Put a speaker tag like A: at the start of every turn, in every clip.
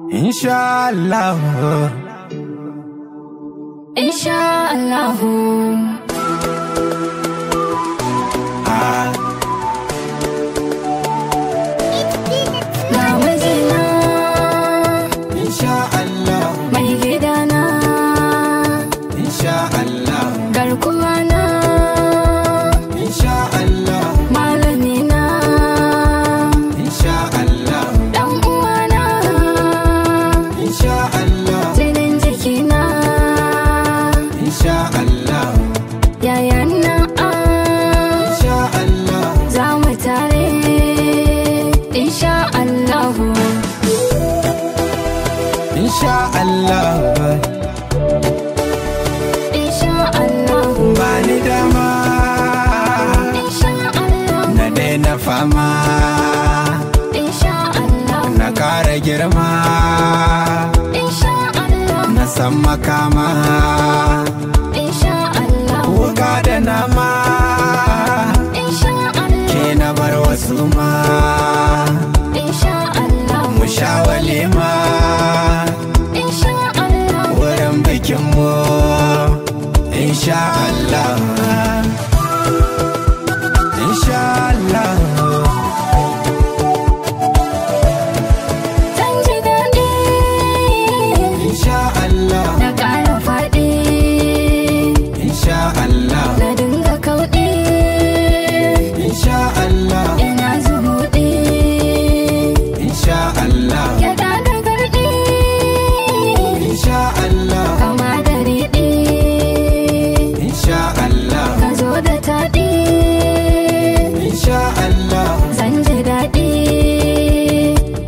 A: Insha Allah.
B: Insha Allah.
A: Ah.
B: Ga mijina.
A: Insha Allah.
B: Mai gidana.
A: Insha Allah.
B: Garkuwa na.
A: Insha Allah.
B: Malamina.
A: Insha Allah.
B: Dan uwana.
A: Insha Allah.
B: Jinin jikina.
A: Insha Allah.
B: Yayana.
A: Insha Allah.
B: Za mu tare. Insha Allah.
A: Insha Allah.
B: Insha Allah.
A: Bani dama.
B: Insha Allah.
A: Na daina fama.
B: Insha Allah.
A: Na kara girma.
B: Insha Allah.
A: Na san makama.
B: Insha Allah.
A: Wuka da nama.
B: Insha Allah.
A: Ke na bar wasu ma.
B: Insha Allah.
A: Mu sha walima.
B: Insha Allah.
A: Wurin bikin mu. Insha Allah. Insha Allah.
B: Zan ji daɗi.
A: Insha Allah.
B: Na ƙara faɗi.
A: Insha Allah.
B: Na dinga kauɗi.
A: Insha Allah.
B: Ina zubuɗi.
A: Insha Allah.
B: Gyaɗa da garɗi.
A: Insha Allah.
B: Kama da riɗi.
A: Insha Allah.
B: Ka zo da taɗi.
A: Insha Allah.
B: Zan ji daɗi.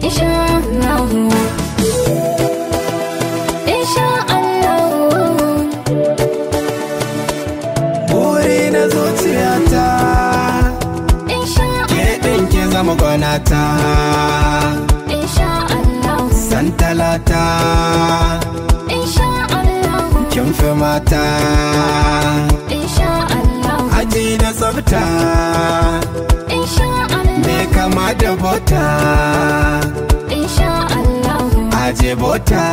B: Insha Allah. Insha Allah.
A: Buri na zuciyata.
B: Insha
A: Ke ɗin ki zama gwanata.
B: Insha Allah.
A: San talata.
B: Insha Allah.
A: Kin fi mata.
B: Insha Allah.
A: Aji da tsafta.
B: Insha Allah.
A: Me kama da bota.
B: Insha Allah.
A: Aje bota.